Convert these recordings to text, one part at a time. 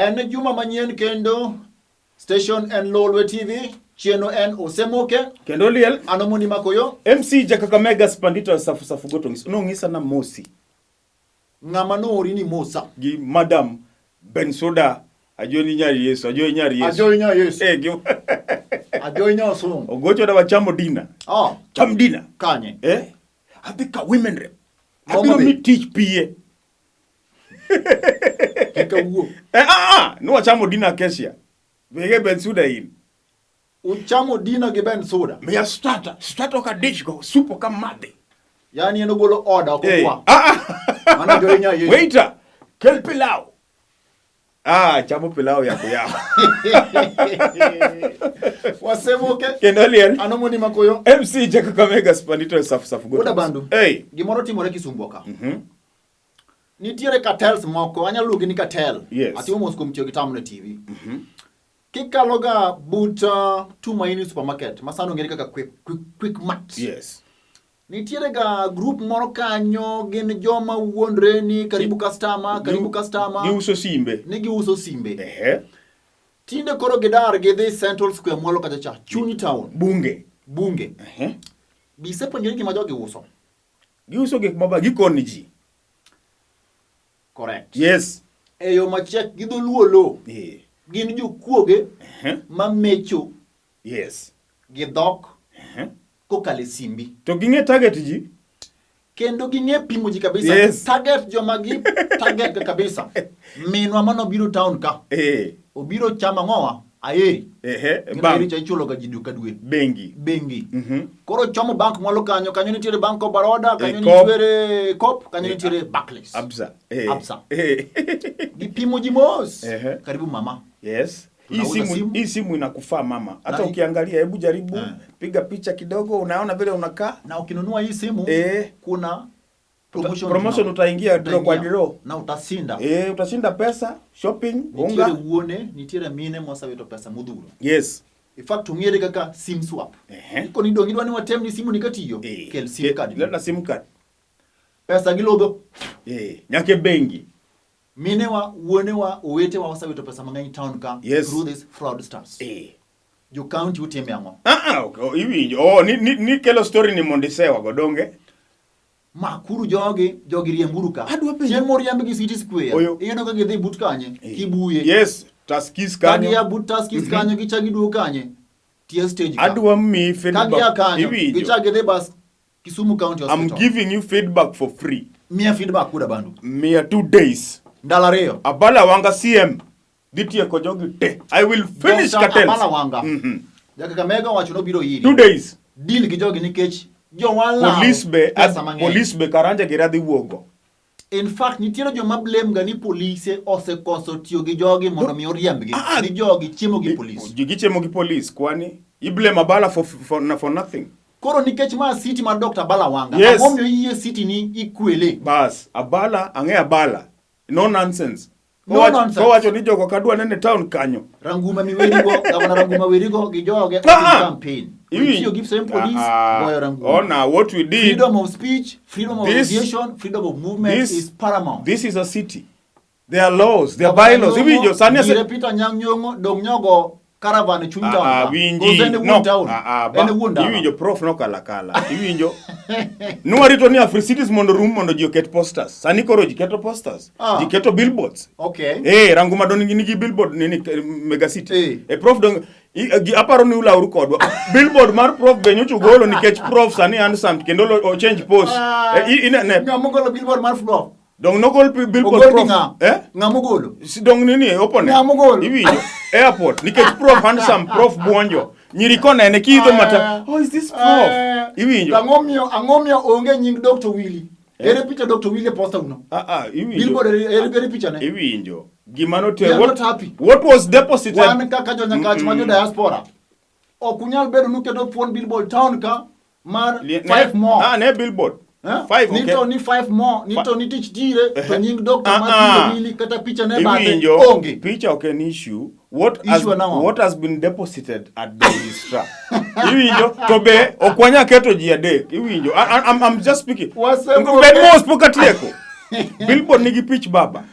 En juma manyien kendo station en Lolwe TV, chieno en Osemoke. Kendo liel. Ano mondi makoyo. MC Jakakamega Spandito Safu Safu Goto ng'is. Nong'isa na mosi. Ng'ama noori ni mosa. Gi Madam Bensoda Ajoni nyar Yesu, Ajoy nyar Yesu. Ajoy nyar Yesu. Eh, gi Ajoy nyar Osungu. Ogocho da wachamo dina. Oh. Cham dina. Kanye. Eh? Adhi ka women rep. Homa Abiro Bay. mi tich piye. Kik awuo. Eh, ah, ah, nwachamo dina Acacia. Bege Bensuda in. Uchamo dina gi Ben Soda. Miya starter, starter ok adich go, soup ok amadhi. Yaani en ogolo order ok Eh, okwa. ah, ah. Mano Ajoy nyar Yesu. Waiter, kel pilau. Ah, chamo pilau yako yako. Wasemoke. Kendo liel. Ano mondi makoyo. MC Jakakamega Spandito Safu Safu Goto. Wuoda Bandu. Hey. Gimoro timore Kisumu ka. Nitiere cartels moko, anyalo luongi ni cartel. Yes. Atimo mos kuom tiyo gi term no e TV. Kikalo ga but Tumaini supermarket, ma sani ong'ere kaka Quick Mart. Yes. Nitiere ga group moro kanyo, gin joma wuondre ni karibu customer, karibu customer. Giuso simbe. Ni giuso simbe. Ehe. Tinde koro gidar gidhi Central Square mwalo kacha cha, Chuny Town. Bunge. Bunge. Ehe. Be isepuonjori gima jogi uso? Giuso gik maba gikoni ji. Correct. Yes. E yo machiek gi dholuo lo. Eh. Gin jokuoge Ehe. ma mecho Yes. gi dhok Ehe. kokalo e simbi. To ging'e target ji. Kendo ging'e pimo ji kabisa. Yes. Target joma gi target ga kabisa. Minwa manobiro town ka. Eh. Obiro chamo ang'owa? Ayeri. Ehe. Gin Bank. ayeri cha ichulo ga ji dwe ka dwe. Bengi. Bengi. Koro chomo bank mwalo kanyo, kanyo nitiere Bank of Baroda, kanyo Eh, Coop. nitiere Coop, kanyo Eh, nitiere Barclays. Absa. Eh. Absa. Eh. Gipimo ji mos. Ehe. Karibu mama. Yes. Hii Tunauza simu, simu. hii simu inakufaa mama. Hata Na- ukiangalia, hebu jaribu Eh. piga picha kidogo, unaona vile unakaa. Na ukinunua hii simu Eh. kuna promotion, Promotion utaingia draw kwa Utaingia. draw. Na utasinda. Eh, utashinda pesa, shopping, Nitiere unga. wuone, nitiere mine mosewito pesa modhuro. Yes. In fact ong'ere kaka sim swap. Ehe. Koni dong idwa ni watem ni simu ni katiyo, Eh. kel sim card. Leta sim card. Pesa gilodho. Eh, nyaka e bengi. Minewa, wuonewa, owetewa osewito pesa mang'eny town ka Yes. through these fraudsters. Eh. Jo county utime ang'o? Ah, ah, ok, oh, iwinjo. Oh, ni kelo story ni mondo isewa go donge? Makuru jogi, jogi riemburu ka. Adwa penjo. Chieng' moriembgi City Square, Oyo. iyudo ka gidhi but kanye? Eh. Kibuye. Yes, Tuskys Ka kanyo. gia but Tuskys kanyo, gichak giduogo kanye? Tie stage ka. Adwa miyi Ka feedback. gia kanyo, Iwinjo. gichak gidhi bas Kisumu County I'm Hospital. giving you feedback for free. Miya feedback kuda bandu. Miya 2 days. Ndalo 2. Abala Wanga CM dhi tieko jogi te. I will finish Dr. cartels. Abala Wanga. Jakakamega owacho nobiro iri. 2 days. Deal gi jogi nikech jowa lawo Police be pesa mang'eny. Police be Karanja gi radhi wuogo. In fact, nitiere joma blame ga ni polise osekoso tiyo gi jogi mondo mi oriembgi. Ah, ah. Ni jogi chiemo gi polis. Ji gichiemo gi police kwani i blame Abala for nothing. Koro nikech ma city mar Dr. Abala Wanga, Yes. ang'o momiyo iyie city ni ikwele? Bas, Abala, ang'e Abala. No nonsense. No nonsense. Kowacho ni jogo kadwa nene town kanyo. Ranguma miwerigo, gavana Ranguma werigo gi joge Ah, ah. campaign. Iwinjo? Tiyo gi same police Ah, ah. goyo Ranguma. Ona, what we did. Freedom of speech, freedom of association, freedom of movement is paramount. This is a city. There are laws, there are Gavana bylaws. Nyong'o, Iwinjo, sani ase- Dire Peter Anyang' Nyong'o dong nyogo caravan e chuny town. Ah, ah, ka. winji. Koso en e wuon No, town. ah, ah, En e wuon dala. Iwinjo prof nokala kala. Iwinjo. Nwarito ni Africities mondo rum mondo ji oket posters. Sani koro ji keto posters. Ah. Ji keto billboards. Okay. Eh, Ranguma don nigi billboard nini Mega City. Eh. Eh, prof dong aparo ni ulauru kodwa. Billboard mar prof be nyocha ugolo nikech prof sani handsome kendo o change post. Ah. Eh, ine ne. Ng'ama ogolo billboard mar prof? Dong nogol billboard Ogol gi prof. ng'a? Eh? Ng'ama ogolo? Dong nini opone. Ng'ama ogolo? Iwinjo. Airport nikech prof handsome, prof buonjo. Nyiri konene kiidho mata. Oh, is this prof? Iwinjo. Ang'o miyo ang'o miyo onge nying Dr. Willy? Ere picha Dr. Willy e poster uno? Ah ah, iwinjo. Billboard ere picha ne? Iwinjo. Gima note We are what, not happy. what was deposited. Wan kaka jonyakach ma jo diaspora ok unyal bedo nuketo thuon billboard town ka mar five more. Ah, ne billboard. Eh? Five, Ni okay. to ni five more, ni to ni tich tire, to nying doctor Ah, mar ah. Willy kata picha ne bathe Iwinjo, onge. picha ok en issue. What has, Issue en ang'o? what has been deposited at the registrar. Iwinjo, to be ok wanyal keto ji adek. Iwinjo, I'm just speaking. Wasembo- Bed mos pok atieko. Billboard nigi pich baba.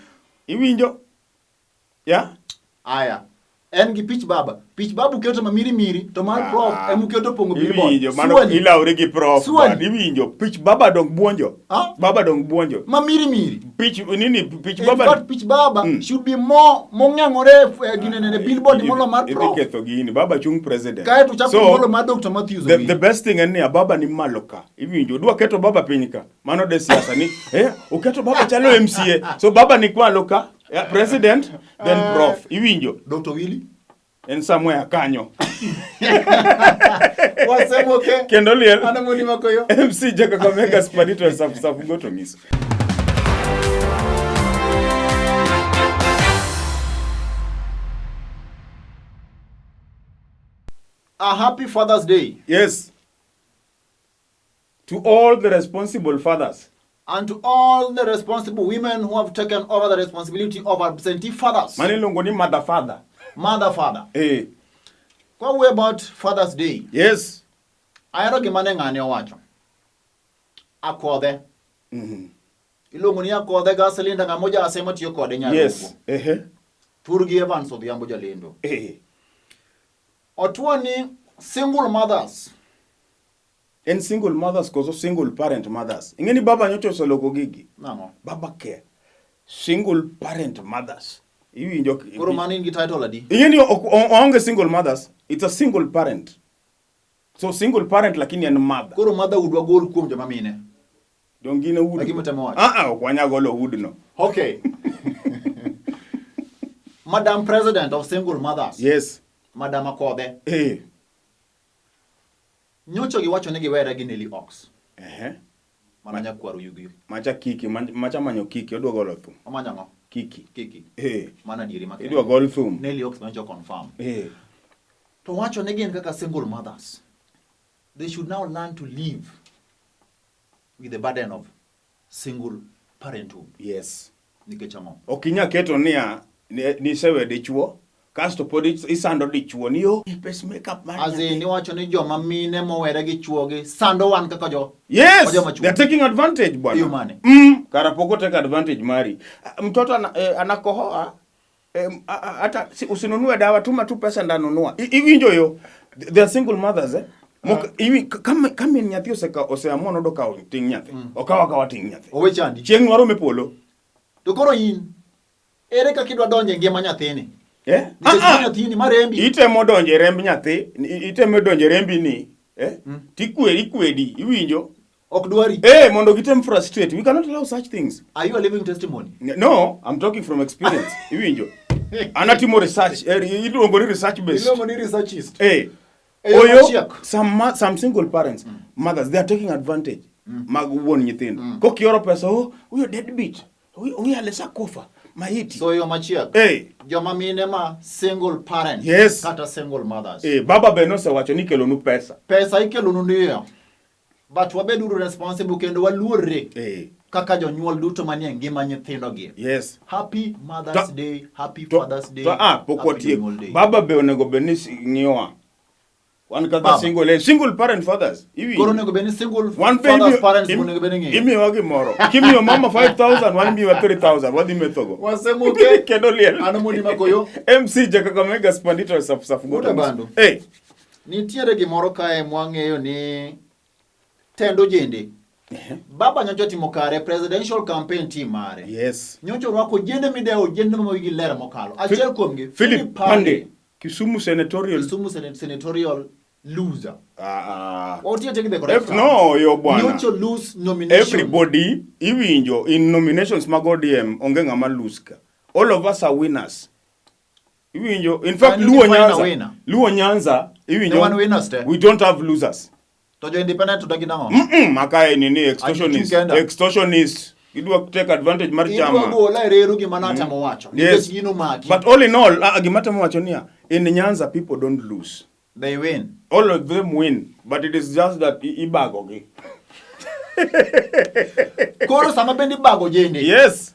Iwinjo? Yeah? Aya. En gi pich baba. Pich baba uketo ma miri miri to mar prof Ah. ema uketo pong'o billboard. Iwinjo, mano Surely. ilawri gi prof. Surely. bwana. Iwinjo, pich baba dong buonjo. Ah? Baba dong buonjo. Ma miri miri. Pich nini pich In baba. fact, pich baba should be more mong'eng'ore eh, ginene billboard molo mar Idhi prof. ketho gini. Baba chung president. Kae to chako So, molo mar Dr. Matthews. The best thing en niya baba ni malo ka. Iwinjo, dwa keto baba piny ka. Mano de siasa ni, eh, uketo baba chalo MCA. So baba ni kwalo ka, yeah, president, then prof. Iwinjo, Dr. Willy. en somewhere kanyo. Wasemoke. Kendo liel. An amoni makoyo. MC Jakakamega Spanito safu safu goto miso. A happy Father's Day. Yes. To all the responsible fathers. And to all the responsible women who have taken over the responsibility of absentee fathers. Mano iluongo ni mother father. Mother, father. Eh. Kwa wuoyo about Father's Day, Yes. ahero gima ne ng'ane owacho. Akodhe. Iluongo ni akodhe ga Selinda ng'ama ojase matiyo kode nyarugo. Yes. Ehe. Thurgi Evans Odhiambo jalendo. Eh. Otuo ni single mothers En single mothers koso single parent mothers. Ing'e ni baba nyocha oseloko gigi. Nang'o? Baba care. Single parent mothers. Iwinjo. Koro mano in gi title adi? Ing'e ni oonge single mothers. It's a single parent. So single parent lakini en mother. Koro motherhood wagol kuom joma mine. Dong gin e wood. Gima temo wacho. Ah ah, ok wanyal golo wood no. Okay. Madam President of Single Mothers. Yes. Madam Akodhe. Eh. Nyocha giwacho ni giwere gi Nelly Ox. Ehe. Mana nyakwar Oyugi. Macha kiki, macha manyo kiki, odwa golo thum. Omanyo ang'o? Kiki. Kiki. Eh. Mana dieri makende. Idwa gol thum. Nelly Ox manyocha confirm. Eh. To wacho ni gin kaka single mothers. They should now learn to live with the burden of single parenthood. Yes. Nikech ang'o? Ok inyal keto niya, ni isewe dichuo, kasto pod isando dichuo ni yo pes makeup mar As in, iwacho ni joma mine mowere gi chuogi sando wan kaka jo Yes, joma chuo. they are taking advantage bwana. Iyo mane? Kara pok otake advantage mari. Ah, Mtoto anakohoa hata si, usinunue dawa, tuma tu pesa ndanunua. Iwinjo yo. They are single mothers eh. Mok, iwi, kama kama en nyathi oseka oseamua nodo kawo ting' nyathi. Okawo akawa ting' nyathi. Owe chandi. Chieng' warom e polo. To koro in, ere kaka idwa donjo e ngima nyathini? Eh? Nikech Ah, ah. nyathini marembi. Itemo donjo e remb nyathi, itemo donjo e rembi ni, eh? Tikwedi, ikwedi, iwinjo. Ok dwari. Eh, mondo gitem frustrate. We cannot allow such things. Are you a living testimony? No, I'm talking from experience. Iwinjo. An atimo research, iluongo ni research based. Iluongo ni researchist. Eh. E yo Oyo, machiek. some single parents, mothers, they are taking advantage mag wuon nyithindo. Kokioro pesa, oh, huyo deadbeat, huyo alishakufa, maiti. So yo machiek. Eh. Joma mine ma single parents. Yes. Kata single mothers. Eh, baba be nosewacho ni kelonu pesa. Pesa ikelonu niyo. But wabeduru responsible kendo waluorre. Eh. Kaka jonyuol duto manie ngima nyithindogi. Yes. Happy Mother's Day, happy Father's Day. Pok happy watieko. Jonyuol Day. Baba be onego bed ni ng'iyowa. Wan kaka Baba. single parent fathers. Iwinjo. Koro onego bed ni single Wan be fathers parents onego bed ni ng'iyo. imiyowa gimoro. Kimiyo mama 5000, wan imiyowa 3000, wadhi methogo. Wasemoke. Kendo liel. An Omondi Makoyo. MC Jakakamega Spandito safu safu Wuod Abando. Hey. Nitiere gimoro kae mwang'eyo ni tendo jende. Baba nyocha otimo kare presidential campaign team mare. Yes. Nyocha orwako jende midewo, jende ma wigi ler mokalo. Achiel kuomgi, Philip Pande, Kisumu Senatorial. Kisumu Senatorial loser. What take the correct No, yo bwana. Nyocha lose nomination. Everybody iwinjo in nominations mag ODM onge ng'ama lose ka. All of us are winners. Iwinjo. In fact, Can you Luo define a Nyanza. winner? Luo Nyanza, iwinjo. Ne wan winners te. We don't have losers. To jo independent to dagi nang'o? Maka nini extortionist. Achukenda. Extortionist. Idwa take advantage mar Idwa chama. gola e reru gima natemo wacho. Yes. Nikech gino maki. But all in all, gima temo wacho niya, in Nyanza people don't lose. They win. All of them win, but it is just that ibago gi. Koro sama bende ibago jende. Yes.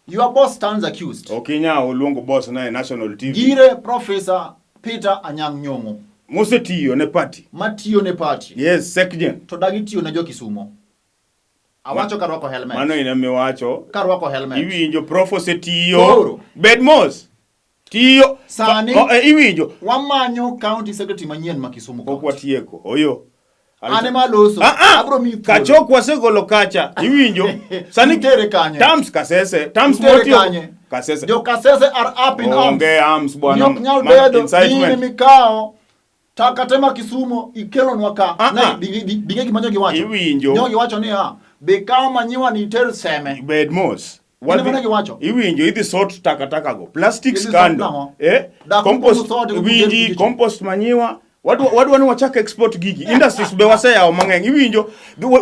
Your boss stands accused. Okinya oluongo boss na e national TV. Gire Professor Peter Anyang' Nyong'o. Mosetiyo ne party. Matiyo ne party. Yes, Sekjen. To dagi tiyo ne jo Kisumo. Awacho karwako helmet. Mano ina miwacho. Karwako helmet. Iwinjo prof osetiyo. Koro. Bed mos. Tiyo. Sani oh, eh, iwinjo. Wamanyo county secretary manyien ma Kisumu. Pok watieko. Oyo. An ema loso. Ah, ah. Abro miyi thuolo. Kachok wasegolo kacha. Iwinjo. Sani Utere kanye? Terms kasese. Terms Utere motiyo. kanye? Kasese. Jo Kasese are up in arms. Onge arms bwana. Ni ok nyal Man, bedo incitement. ni mikawo taka te ma Kisumo ikelonwa ka. Ah, Ne, ah. Dinge gima nyo giwacho. Iwinjo. Nyo giwacho niya, be kawo manyiwa ni iter Seme. Bed mos. Gin ema ne giwacho. Iwinjo idhi sort takataka go. Plastics Idhi sort kando. nang'o? Eh? Dak Compost. kuongo sort, kuter Winji kucho. compost manyiwa. Wadwa ni wachak export gigi. Industries be waseyawo mang'eny. Iwinjo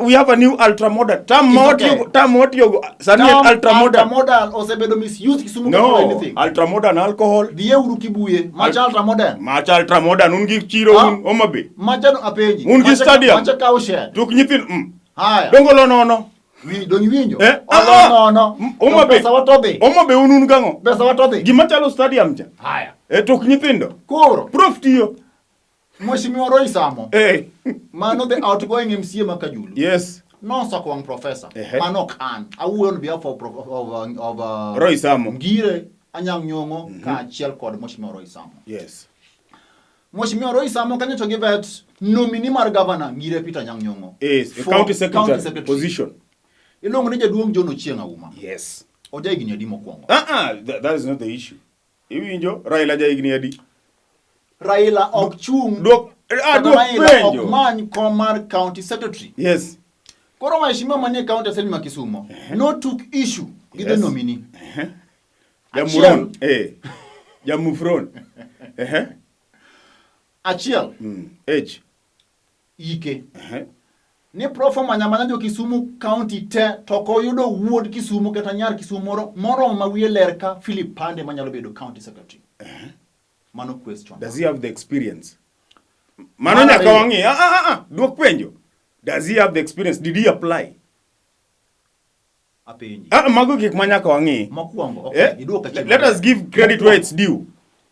we have a new ultra modern. Term ma It's okay. watiyogo, term ma watiyogo sani en Term ultra modern. ultramodern osebedo misused Kisumu no. No, anything. ultra modern alcohol. Dhiye uru Kibuye, macha ultramodern. Macha ultra modern un gi chiro Ah. un Homa Bay. Macha no apenji. Un gi Macha- stadium. Macha cowshed. Tuk nyithindo. Haya. Dongo lo nono. Wi dong iwinjo. Eh? Olo Ah, ah. nono. Homa To Bay. Pesa watodhi. Homa Bay un un gang'o? Pesa watodhi. Gima chalo stadium cha. Haya. E tok nyithindo. Koro, Prof tiyo. Mheshimiwa Roy Samo, Eh. mano the outgoing MCA ma Kajulu. Yes. Nosoko wang' professor. Ehe. Mano ok an. Awuoyo on behalf of, Roy Samo. Ngire Anyang' Nyong'o kaachiel kod Mheshimiwa Roy Samo. Yes. Mheshimiwa Roy Samo kanyocha gi vet nominee mar governor Ngire Peter Anyang' Nyong'o. Yes, For county secretary, position. Iluongo ni jaduong' John Ochieng' Auma. Yes. Oja higni adi mokwongo? Ah ah, that is not the issue. Iwinjo Raila ja higni adi? Raila ok chung' Duok kata duok Raila penjo. ok many kom mar county secretary. Yes. Koro waheshimiwa manie county assembly ma Kisumo no took issue gi the Yes. nominee. Jamuron. Eh. Jamufron. Eh. Achiel Age. ike Eh. ni prof omanya manya jo Kisumu county te to ok oyudo wuod Kisumu kata nyar Kisumu moro moromo ma wiye ler ka Philip Pande manyalo bedo county secretary. Mano question. Does he have the experience? Mano Mar nyaka ariyo. wang'i. Ah ah ah. Duok penjo. Does he have the experience? Did he apply? Apenji. Ah, mago gik ma nyaka wang'i. Mokwongo, okay, Eh? iduoka chien Let us maber. give credit where it's due.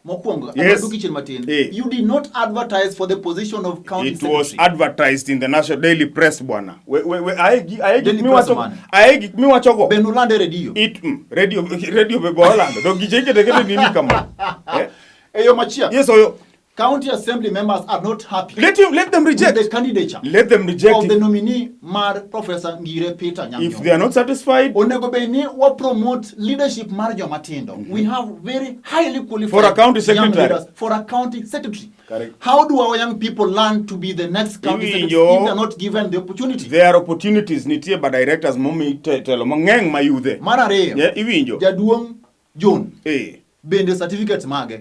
Mokwongo, Yes. aduoki chien matin. Eh. You did not advertise for the position of county It was secretary. advertised in the National Daily Press bwana. We we we aye gi aye gik Daily Press miwacho mane? aye gik miwachogo. Be nulande e redio. It radio be bolando. Dog gije kete kete nini kama. Eh? E yo machielo. Yes oyo. County assembly members are not happy Let them with the reject. candidature Let them reject of the if, nominee mar Professor Ngire Peter Anyang' if they are not satisfied Onego bed ni wa promote leadership mar joma tindo. We have very highly qualified For a county young secretary. leaders for a county secretary. Correct. How do our young people learn to be the next county secretary Iwinjo. if they are not given the opportunity? there are opportunities nitie ba directors momi telo mang'eny ma yudhe. Mar ariyo, Yeah, iwinjo. jaduong' John Eh. bende certificates mage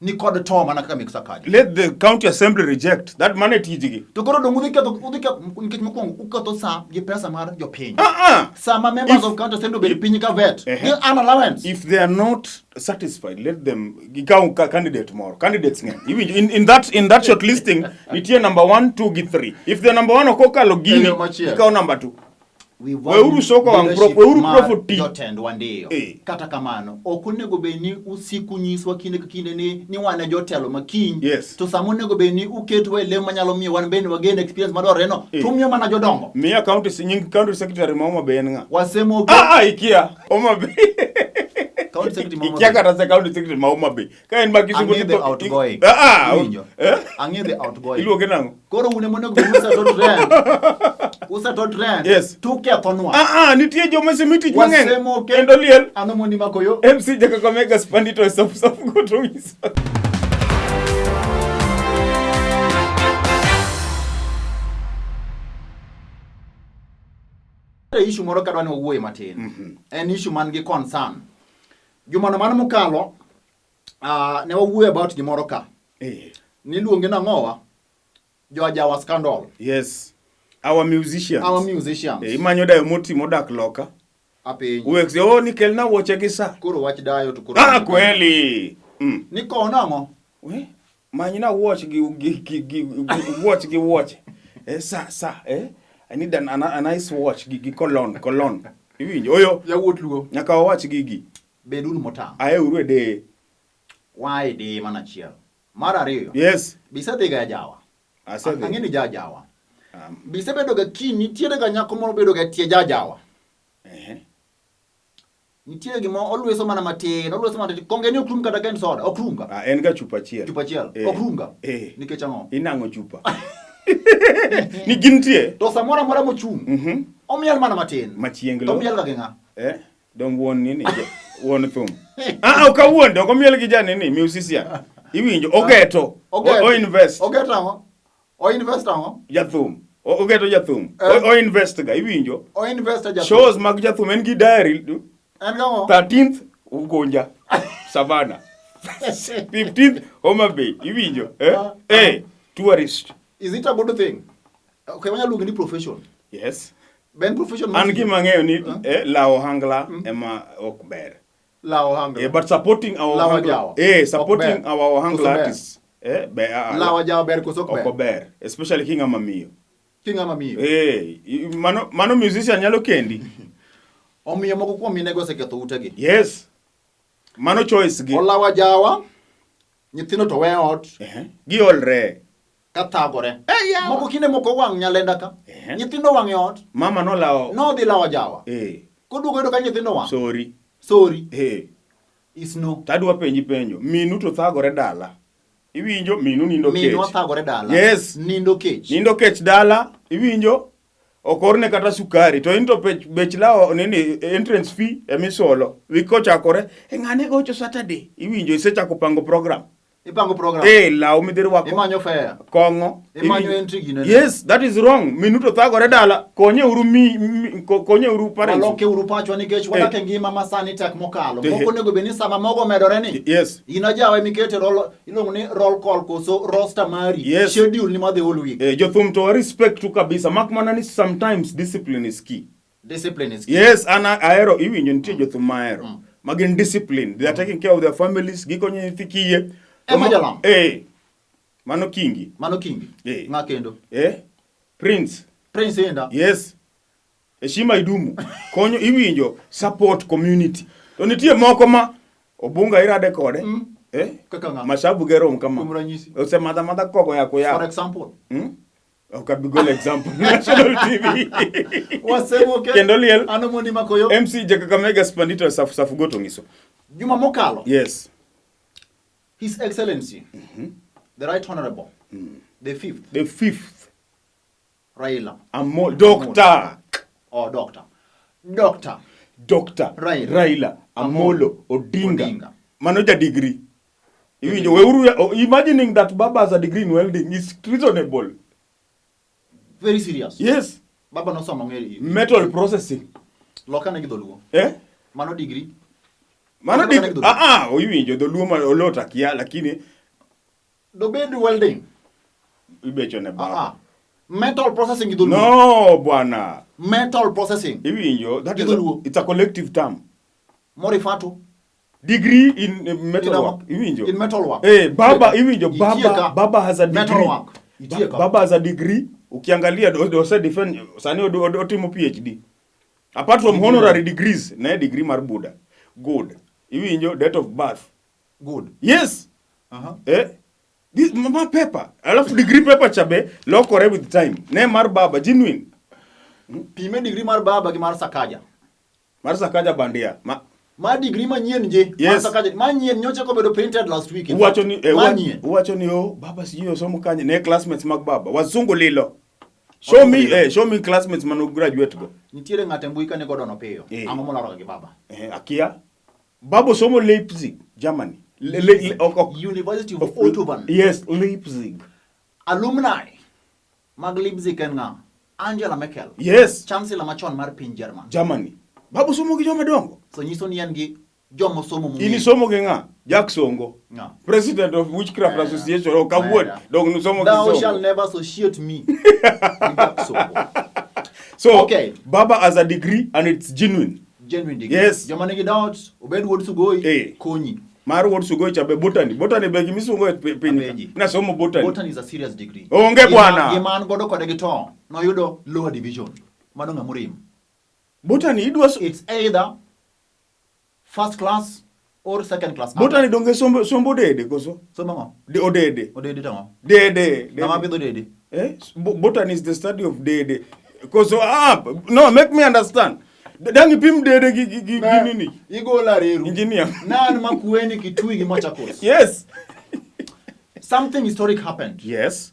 ni kod to mana kaka mek Sakaja. Let the county assembly reject that mane tijgi. To koro dong udhi ketho udhi ketho nikech mokwongo uketho sa gi pesa mar jopiny. Ah ah. Sama members If- of county assembly obed piny ka vet, Ehe. gi an allowance. If they are not satisfied, let them gikaw ka candidate moro. Candidates ng'eny. Iwinjo in that shortlisting nitie number 1, 2 gi 3. If the number 1 ok okalo gini, Eyo machielo. ikaw number 2. We value Weuru soko wang' leadership weuru mar prof oti. jotendwa ndiyo. Eh. Kata kamano, ok onego bed ni usiku nyiswa kinde ka kinde ni wan e jotelo ma kiny. Yes. To sama onego bed ni uketwa e lem manyalo miyo wan bende wagen experience madwarore no, Eh. tumiyo mana jodongo. Miya county nying county secretary ma Homa Bay en ng'a? Wasemo Ah ah ikia. Homa Bay. County secretary ma Homa Ikia Bay. kata se county secretary ma Homa Bay. Ka en ma Kisumu Ang'e the outgoing. Ah ah. Iwinjo? Eh? Ang'e the outgoing. Iluonge nang'o? Koro un ema onego bed ni useto trend. Useto trend. Yes. Tukethonwa. Ah ah, nitie joma osemi tich mang'eny. Wasemo ke- Kendo liel. Ano mondi mako yo. MC Jakakamega Spandito e Saf Goto Wisa. Nitie issue moro kadwa ni wawuoye matin. En issue man gi concern. Jumano mano mokalo, ne wawuoyo about gimoro ka. Niluonge nang'owa? Jo Ajawa scandal. Yes. Our musicians. Our musicians. Imanyo dayo moti modak loka. Apiny. Uwek oh ni kelna wuoche gi sa. Koro wach dayo to koro. Ah kweli. Ni kowo nang'o? We, manyna watch gi watch gi watch. Sa sa eh. I need a nice watch gi cologne. Iwinjo oyo Yawuot Luo. nyaka wawach gigi. Beduru motang'. Aeuru e deye. Wae deye mana achiel. Mar ariyo. Yes. Bisedhiga e Ajawa. Asedhi. Ang'e ni ja Ajawa. Bisebedo ga kiny nitiere ga nyako moro bedo ga tie ja Ajawa. Nitie gima olweso mana matin, olweso mana matin. Konge ni ok rum kata ka en soda, ok rum ga. Ah, en ga chupa achiel. Chupa achiel, Eh. ok rum ga. Eh. Nikech ang'o? Inang'o chupa. Ni gintie. To samoro amora mochung', Mhm. omiel mana matin. Machienglo. To omiel ga gi ng'a? Eh? Dong wuon nini? Wuon thum. Ah, ok awuon, ok omiel gi janini, musician. Iwinjo, ogeto. Ogeto. O invest. Ogeto ang'o? O invest ang'o? Jathum. Ogeto jathum. Eh. O invest ga, iwinjo. O invest jathum. Shows mag jathum en gi diary. En gang'o? 13th Ugunja, Savannah. 15th Homa Bay, iwinjo. Eh? Ah, Eh, tourist. Is it a good thing? Okay, wanyalo luonge ni profession. Yes. Ben profession An gima ang'eyo ni eh, lawo ohangla ema ok ber. Lawo ohangla. Eh, but supporting our Lawo ohangla, jawa. eh, Ok supporting ber. our ohangla Koso ber? artists. Eh, be, ah, Lawo jawa ber koso ok ok ber? ber, especially king'ama miyo. King'ama miyo. Eh, mano mano musician nyalo kendi. Omiyo moko kuom minego oseketho utegi. Yes. Mano choice gi. Olawa jawa, nyithindo to we ot Eh, giolre. ka thagore. Eh, yawa. Moko kinde moko wang' nyalenda ka. Eh. Nyithindo wang' e ot, Mama nolawo. nodhi lawo jawa. Eh, Koduogo yudo ka nyithindo wang'. sorry. Sorry. Eh, Is no. tadwa penji penjo. Minu to thagore dala. Iwinjo minu nindo kech. Minwa thagore dala. Yes. Nindo kech. Nindo kech dala, iwinjo? Ok orne kata sukari to in to bech, bech lawo nini entrance fee emisolo. Wik kochakore, e ng'ane gocho Saturday. Iwinjo isechako pango program. Ipango program. Eh, law midhi rwako. Imanyo fare. Kong'o. Imanyo Iwinjo? entry ginene. Yes, that is wrong. Minu to thagore dala. Konye uru mi, mi konye uru parents. Waloke uru pachwa nikech wadak e ngima ma sani tek mokalo. Moko onego bed ni sama mogo omedore ni. Yes. In ajawa emikete roll iluongo ni roll call koso roster mari. Yes. Schedule ni madhi whole week. Eh, jothum to respect tu kabisa. Mak mana ni sometimes discipline is key. Discipline is key. Yes, an ahero iwinjo nitie jothum ma ahero. Ma gin discipline. They are taking care of their families, gikonyo nyithi kiye. Ema jalam. Eh. Mano kingi. Mano kingi. Eh. Ng'a kendo? Eh? Prince. Prince Inda. Yes. Heshima idumu. Konyo iwinjo support community. To nitie moko ma Obunga irade kode. Eh? Kaka ng'a? Mashabu gerom kama. Kuom ranyisi. Osemadha madha kogo ya For kuya. example. Ok abi golo example. National TV. Wasemoke. Kendo liel. Ano mondi makoyo. MC Jakakamega Spandito Safu Safu Goto ngiso. Juma mokalo. Yes. His Excellency. The Right Honorable. The fifth. The fifth. Raila. Amol Doctor. Oh, doctor. Doctor. Doctor Raila. Raila Amolo Odinga. Odinga. Mano ja degree. Iwinjo weuru oh, imagining that baba has a degree in welding is reasonable. Very serious. Yes. Baba nosomo ng'eri. Metal processing. Lokane gi dholuo. Eh? Mano degree. Mano Lokane gi degree. dholuo. Ah ah, iwinjo dholuo ma olot akia lakini Dobed welding. ibecho ne Ah baba. ah. Metal processing gi dholuo. No bwana. Metal processing. Iwinjo that Gi is a, dholuo. it's a collective term. Morifato. Degree in metal In work. Iwinjo. In metal work. Eh, baba iwinjo Itie baba ka. baba has a degree. Metal work. Itie ka. Baba has a degree. Ukiangalia ose defend sani otimo PhD. Apart from honorary degrees, ne degree mar Buddha. Good. Iwinjo date of birth. Good. Yes. Uh-huh. Eh? This ma paper. Alafu degree paper cha be lokore with time. Ne mar baba genuine. Pime degree mar baba gi mar Sakaja. Mar Sakaja bandia. Ma Ma degree manyien je. Yes. Mar Sakaja. Manyien nyocha kobedo printed last week. in Uwacho fact. ni eh, Manyien. uwacho ni oh baba sijui osomo kanye ne classmates mag baba. Wazungu lilo. Show me eh, show me classmates mano graduate go. Nitiere ng'ato e mbui ka nigo dono piyo. Eh. Ang'o molaro gi baba? Eh, akia. Baba osomo Leipzig, Germany. Le, le, le, ok, ok. University of Ottoman. Yes, Leipzig. Alumni mag Leipzig en ng'a? Angela Merkel. Yes, Chancellor machon mar piny German. Germany. Baba osomo gi joma dongo. So nyiso ni en gi joma osomo mong'eyo. In isomo gi ng'a? Jack Songo. Ng'a? President of Witchcraft Eh, Association. Ok awuon. eh. Dong nusomo gi Thou shall Songo. never associate me with Jack Songo. So, Okay. Baba has a degree and it's genuine. Genuine degree. Yes. Joma nigi doubt, obed wuod Sugoi, Eh. konyi. Mar wuod Sugoi cha be botany. Botany be gimisungo e piny. Apenji. Nasomo botany. Botany is a serious degree. Onge bwana. Gima an godo kode gi to, noyudo lower division. Mano ng'ama orem. Botany idwa It's either first class or second class. Botany donge sombo sombo dede koso? Somo ang'o? De odede. Odede to ang'o? Dede. Ng'ama dede. pidho dede? Eh? Botany is the study of dede. Koso ah no make me understand. Dang' ipim dede gi gi gi gi nini? Igola reru. Engineer. Nan Makueni Kitui gi Machakos. Yes. Something historic happened. Yes.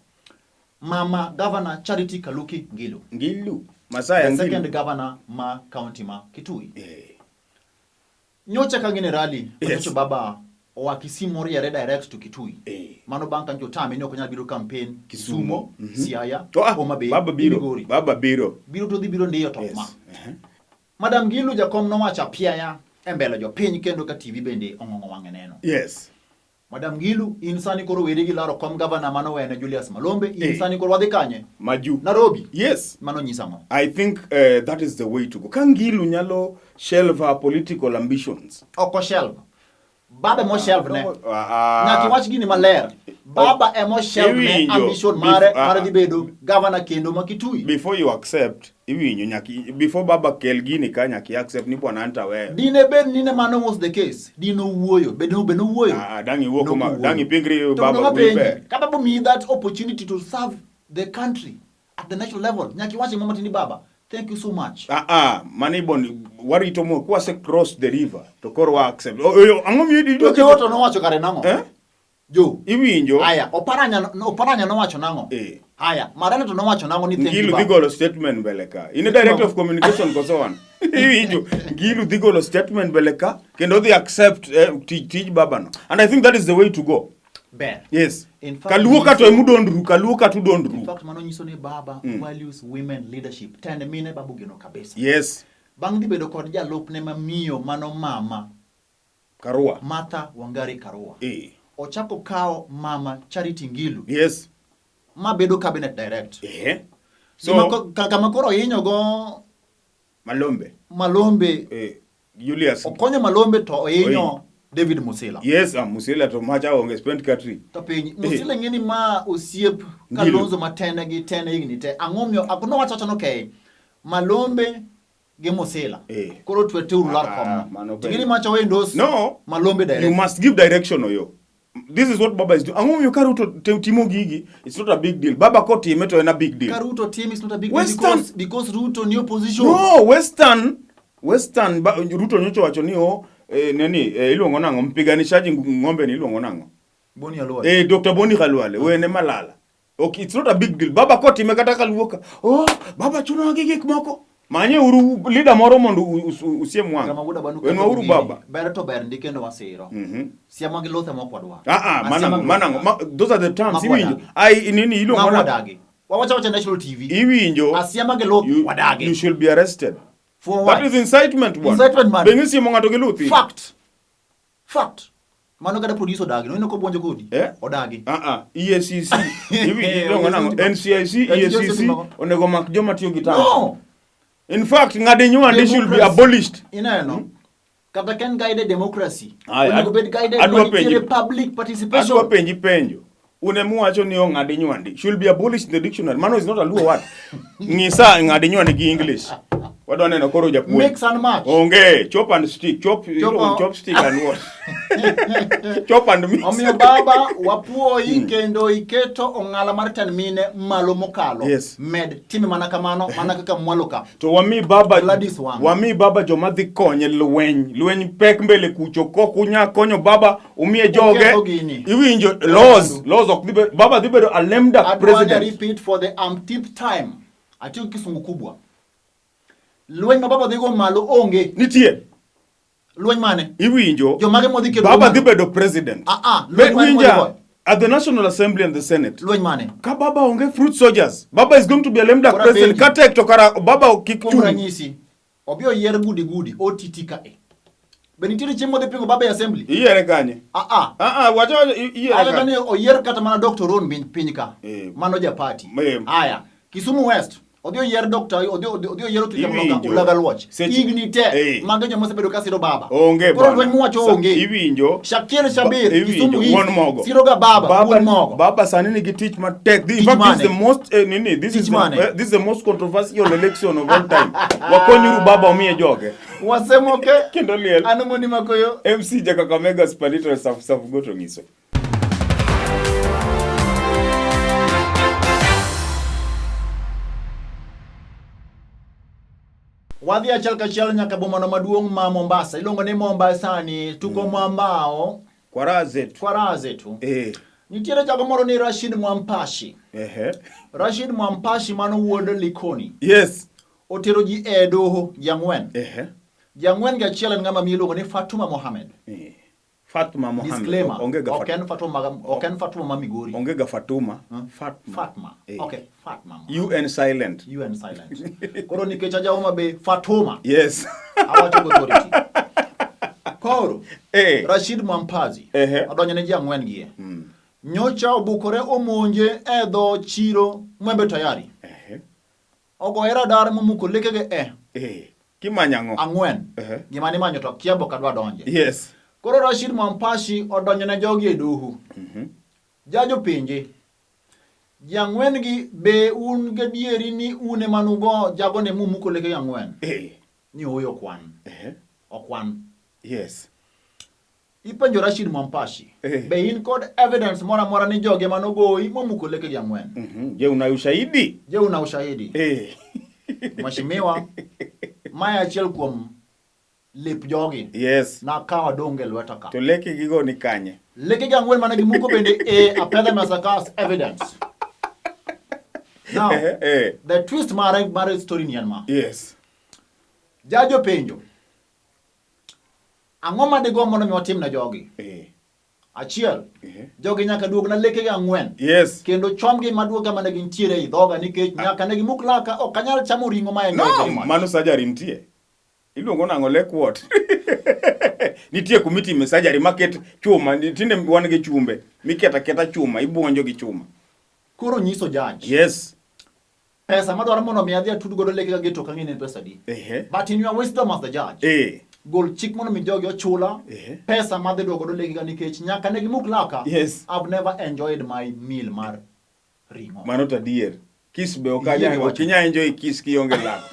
Mama Governor Charity Kaluki Ngilu. Ngilu. Masaya The Ngilu. second governor ma county ma Kitui. Eh. Nyocha ka gin e rally, Yes. nyocha baba oa Kisumu oriere direct to Kitui. Eh. Mano bang' ka nyocha otame ni ok onyal biro campaign Kisumo. Kisumo, Siaya, To ah, Homa Bay, baba biro. Migori. Baba biro. Biro to dhi biro ndiyo to Yes. ma. Eh. Madam Gilu jakom nowacho apiaya e mbele jopiny kendo ka TV bende ong'ong'o wang'e neno. Yes. Madam Gilu, in sani koro weri gi laro kom gavana mano wene Julius Malombe, in Eh. sani koro wadhi kanye? Maju. Nairobi. Yes. Mano nyisa ang'o? I think that is the way to go. Ka Ngilu nyalo shelve her political ambitions. Ok oshelve. Baba emo shelve ne. Ah, Nyaka iwach gini maler. Baba emo shelve ne Iwinjo. ambition mare mar ah, dhi bedo gavana kendo ma Kitui. Before you accept, iwinjo nyaki before baba kel gini ka nyaki accept ni bwana anta weyo. Dine bed ni ne mano was the case, dine owuoyo, bed be nowuoyo. Ah, dang' iwuo kuma Nowuoyo. dang' ipingri To baba gima penji, wipe. ka baba omiyi that opportunity to serve the country at the national level, nyaka iwach gima matin ni baba, thank you so much. Ah ah, mano ibon warito mo kwase cross the river to koro wa accept. Oh, oh, ang'o miyo To Joho to nowacho kare nang'o? Eh? Jo. Iwinjo? Aya, Oparanya Oparanya nowacho nang'o? Eh. Aya, Marane to nowacho nang'o ni thank you. Ngilu dhi baba. golo statement mbele ka. In a director of communication koso wan. Iwinjo? Ngilu dhi golo statement mbele ka kendo dhi accept tij tij baba no. And I think that is the way to go. Ber. Yes. In fact, Kaluo ka to emudondru, kaluo ka to In udondru. fact, mano nyiso ni baba values women leadership. Tend mine baba ogeno kabisa. Yes. Bang' dhi bedo kod jalupne ma miyo mano mama Karua. Martha Wangari Karua. Eh. Ochako kawo mama Charity Ngilu Yes. ma bedo cabinet direct. Eh. So, So kama koro ohinyo go Malombe. Malombe Eh, Julius. okonyo Malombe to ohinyo Ohinyo. David Musila. Yes, ah, Musila to macha onge spent country. To piny Musila ng'e ni ma osiep Ngilu. Kalonzo ma tene gi tene higni te. Ang'o miyo ako nowacho awacha ni okay, Malombe gi Musila. Eh. Koro twe teuru lar Ah, komno. mano Ting'e ni penjo. macha oendos No. Malombe direct. You must give direction oyo. This is what Baba is doing. Ang'o miyo ka Ruto timo gigi, it's not a big deal. Baba kotime to en a big deal. Ka Ruto team is not a big deal Western- because Ruto ni opposition. No, Western, Western ba, Ruto nyocha wacho ni o nani iluongo nang'o mpiganishaji ng'ombe ni iluongo nang'o? Boni Khalwale. Dr. Boni Khalwale, wene malala. Okay, it's not a big deal. Baba kotime kata kaluo ka. Oh, baba chunowa gi gik moko. Manye uru leader moro mondo usiem wang'. Kama wuoda banu Wenwa uru gini, baba. Ber to ber ndi kendo wasiro. Siema gi lothe mok wadwar. Ah ah, Asiema mana gi mana lothe. ma, those are the terms Mago iwinjo. wadagi. Ai nini iluongo Mago nang'o? wadagi. Wawacha wacha national TV. Iwinjo. Asiema gi luth wadagi. You should be arrested. For That why? is incitement bwana. Incitement man. Be ng'isiemo ng'ato gi luthi? Fact. Fact. Mano kata producer odagi. Noneno kobuonjo kodi. Eh? Odagi. Ah ah, EACC. Iluongo nang'o? NCIC, NCIC, EACC onego mak joma tiyo gi tang. No. In fact, ng'adi nywandi should be Democracy. abolished. Ineno. Kata ka en guided democracy. Aya, Onego bed guided adwa manitiere penji- public participation. Adwa penji penjo. Un emuwacho ni ong'adi nywandi should be abolished in the dictionary. Mano is not a Luo word. Ng'isa ng'adi nywandi gi English. Wadwa neno koro japuonj. Mix and match. Onge, chop and stick, chop, Chop- chop stick and what? Chop and mix. Omiyo baba wapuoyi kendo iketo ong'ala mar tan mine malo mokalo. Yes. Med time mana kamano mana kaka mwalo ka. To wami baba Gladys Wanga. wami baba joma dhi konye lweny. Lweny pek mbele kucho kok unya konyo baba umiye joge. Uketho gini. Iwinjo laws, laws ok dhi bedo baba dhi bedo a lame duck Adwa president. repeat for the umpteenth time. Atiyo gi kisungu kubwa. Lweny ma baba dhigo malo onge. Nitie. Lweny mane? Iwinjo. Jomage modhi kedo Baba malo? dhi bedo president. Ah, ah, Be- lweny mane modhi winja, goyo? at the National Assembly and the Senate. Lweny mane? Ka baba onge fruit soldiers. Baba is going to be a lame duck Koro president. apenji. Ka tek to kara baba kik Kuom chung. ranyisi, obi oyier gudi gudi OTT ka e. Be nitiere chieng' modhi pingo baba e assembly? Iyiere kanye? Ah ah. Ah ah, wacha wacha iyiere Aya kanye. kane oyier kata mana Dr. Ron piny ka. Eh. Mano ja party. Eh. Aya, Kisumu West odhi oyier Dr. odhi oyier Otucho Mloka Iwinjo. Ulaga Luoch. Seche- Higni te Eh. mago joma osebedo ka siro baba. Onge Koro bwana. lweny muwacho Sa- onge. Iwinjo. Shakir Shabir, Iwinjo, Kisumu East, wuon mogo. siro ga baba, wuon mogo. Baba sani nigi tich matek. In Tich fact, this is mane? the most nini, this Tich is the, mane? this is the most controversial election of all time. Wakonyuru baba omiye joge. Wasemoke. Kendo liel. An Mondi Makoyo. MC Jakakamega Spanito Saf Saf Goto Ngiso. One Wadhi achiel kachiel nyaka bomano maduong' ma Mombasa. Iluongo ni Mombasani, tuko mwambao, Kwa raha zetu. kwa raha zetu. Nitiere jago moro ni Rashid Mwampashi. Rashid Mwampashi mano wuod Likoni. Otero ji e doho ji ang'wen. Ji ang'wen gi achiel en ng'ama miyo iluongo ni Fatuma Mohamed. Fatuma Mohamed. Disclaimer. Onge ga Ok en Fatuma, ok en Fatuma ma Migori. Onge ga Fatuma. Fatma. Fatma. Okay, Fatma. UN silent. UN silent. Koro nikech aja Homa Bay, Fatuma. Awacho gi authority. Koro, Rashid Mwampazi odonjo ne ji ang'wen gi e. Nyocha obukore omonje e dho chiro Mwembe Tayari. Ogoye radar momuko lekege e. Kimanyo ang'o? Ang'wen. Gima nimanyo to kia bok adwa donje. Koro Rashid Mwampashi odonjo ne jogi e doho. Jajo penje. Ji ang'wen gi be un gadieri ni un ema nugo jagone mumuko lekege ang'wen? Ni ooyo ok wan. Ok wan. Ipenjo Rashid Mwampashi, be in kod evidence moro amora ni jogi ema nogoyi momuko lekegi ang'wen? Je, una ushahidi? Je, una ushahidi? Mheshimiwa, mae achiel kuom lep jogi. Nakawo adong' e lweta ka. To lekegi go ni kanye? Lekegi ang'wen mane gimuko bende e apedha mesa ka as evidence. Now, the twist mare story ni en ma. Jajo penjo. Ang'o ma digomb mondo mi watim ne jogi? Achiel, jogi nyaka duogna lekegi ang'wen. Kendo chomgi maduoga mane gintiere ei dhoga nikech nyaka ne gimuk laka, ok anyal chamo ring'o ma en No, very much. mano surgery nitie. Iluongo nang'o lek what? Nitie kuma itime surgery maket chuma, tinde wan gi chumbe, miketo aketa chuma, ibuonjo gi chuma. Koro nyiso judge. Pesa madwaro mondo mi adhi atud godo lekega gi to ok ang'e ni en pesa adi. But in your wisdom as the judge, gol chik mondo mi jogi ochula pesa madhi duogo godo lekega nikech nyaka ne gimuk laka. I've never enjoyed my meal mar ring'o. Mano to adier. Kiss be ok Iyie gi anyal, wachno. ok inyal enjoy kiss kionge lak.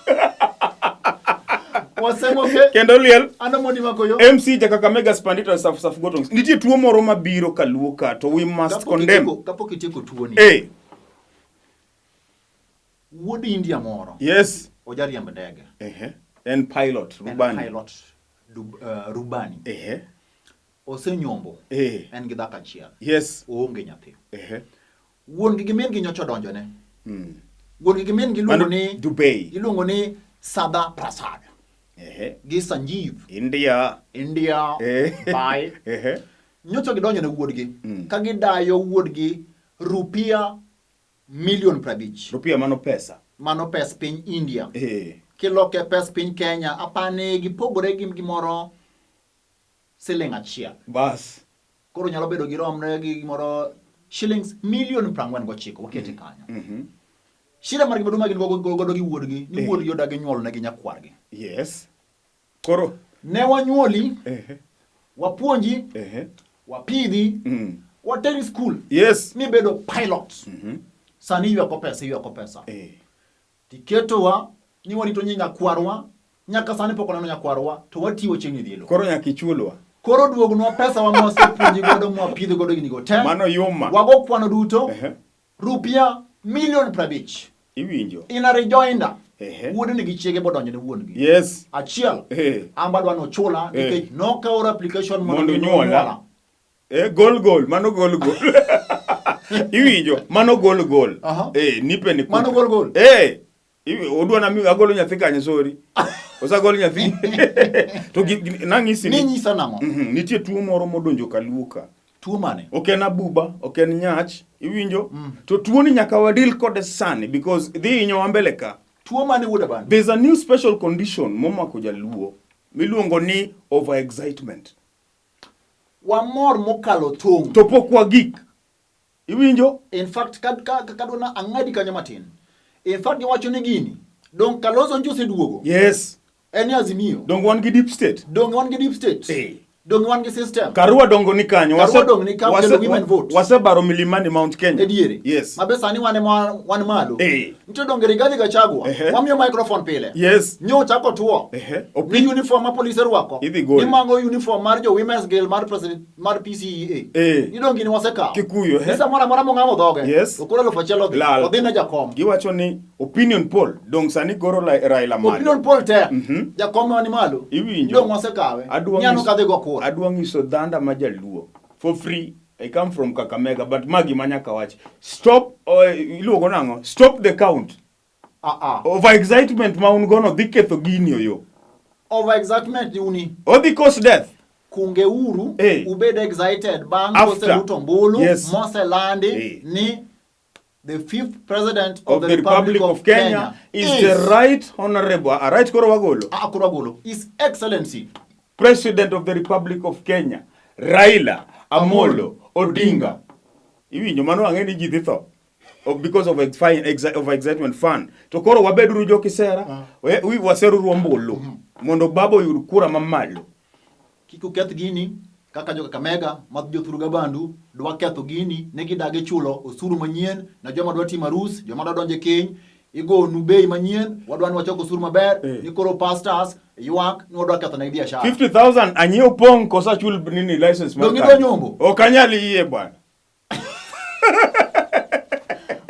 Wasemo ke. Kendo liel. Ano mondi makoyo. MC ja Kakamega Spandita Saf Saf Gotong. Nitie tuo moro mabiro kaluo ka to we must Kapok condemn. Kapok itieko tuo ni. Wuod India moro. Ojariemb ndege. En pilot, En rubani. pilot, rubani. Osenyombo. En gi dhako achiel. Oonge nyathi. Wuon gi gi min gi nyocha odonjone. Wuon gi gi min gi iluongo Mano ni Dubai. Iluongo ni Sada Prasad. Gi Sanjeev. India. India. Bye. Nyocha gidonjo ne wuodgi. Ka gidayo wuodgi rupia milion 50. Rupia mano pesa. Mano pes piny India. Kiloke pes piny Kenya, apani gipogore gi gimoro siling achiel. Bas. Koro nyalo bedo giromre gi gimoro shillings milion 49, wakete kanyo. Shida margi maduong' ma gin godo gi wuodgi, ni wuodgi odagi nyuol negi nyakwargi. Koro ne wanyuoli, wapuonji, wapidhi, wateri school. Mibedo pilot. Sani ywako pesa, ywako pesa. Tiketowa ni warito nyi nyakwarwa, nyaka sani pok waneno nyakwarwa, to watiyo chieng' idhi elo. Koro nyaka ichulwa. Koro duognwa pesa wa mwasepuonji godo, mwapidhi godo gini go te. Mano yuma. Wago kwano duto. Rupia milion 50. Iwinjo. In a rejoinder. Wuode nigi chiege bodonjo ne wuon-gi. Achiel. An badwa nochula nikech nokawo application mondo Mondo mi onyuola. onyuola. Gol gol, mano gol gol. Iwinjo, mano gol gol. Nipe ni Mano gol gol. Odwa na mi agolo nyathi kanye, sorry. Osagol nyathi. To nang'isi ni Ni nyisa nang'o? Nitie tuo moro modonjo kaluo ka. Tuo mane? Ok en abuba, ok en nyach, iwinjo? To tuo ni nyaka wadil kode sani because dhi hinyowa mbele ka. Tuo mane wuod Abani? There's a new special condition momako jaluo miluongo ni overexcitement. Wamor mokalo tong'. To pok wagik. Iwinjo? In fact, kadwa ang'adi kanyo matin. In fact, giwacho ni gini, dong Kalonzo njo oseduogo. En e Azimio. Dong wan gi deep state. Dong wan gi deep state. Donge wan gi system? Karua dongo ni kanyo. Karua dong ni kanyo, kendo women vote. Wasebaro milimani Mount Kenya. E diere. Yes. Mabe sani wan ema wan malo. Eh. Nitie donge Rigathi Gachagua. Ehe. Wamiyo microphone pile. Yes. Nyo chako tuo. Ehe. Ni uniform ma polise rwako. Idhi gol. Ni mago uniform mar jo Women's Guild mar president mar PCEA. Eh. Ni donge ni wasekawo. Kikuyu, ehe. Ni samoro amora mong'amo dhoge. Yes. To koro 1000 odhi. Lal. Odhi ne jakom. Giwacho ni opinion poll dong sani goro Raila malo. Opinion poll te. Jakom ni malo. Iwinjo. Dong wasekawe. Adwa Nyano nyiso- kadhi go kura. Adwa nyiso dhanda ma jaluo for free. I come from Kakamega but magi ma nyaka wach. Stop iluongo nang'o? Stop the count. Ah ah. Over excitement ma un gono dhi ketho gini oyo. Over excitement uni. Odhi cause death. Kunge uru Eh. ubed excited bang' After. koselut ombulu Yes. moselandi Eh. ni the fifth president of, Of the Republic of Kenya is the right honorable. A right koro wagolo. Ah, koro wagolo. His Excellency President of the Republic of Kenya Raila Amolo Odinga. Iwinjo mano ang'e ni ji dhi tho. Of, because of, ex of excitement fun. To koro wabeduru jo kisera, we waseruru ombulu mondo baba oyud kura mamalo. Kik uketh gini kaka jo Kakamega ma jothuru Gabandu dwa ketho gini ne gidagi chulo osuru manyien na joma dwa timo arus, joma dwa donjo e keny igonu bei manyien, wadwa ni wachok osuru maber ni koro pastors ywak ni wadwa ketho negi biashara. 50,000 anyiew pong' koso achul nini license mar Donge idwa kambi? nyombo? Ok anyal yie bwana.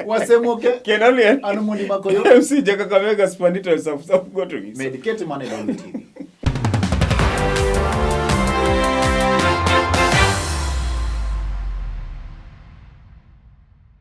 Wasemoke. Kendo liel. An Omondi Makoyo. MC Jakakamega Spandito Safu Safu Goto. Medikete mane Dongo TV.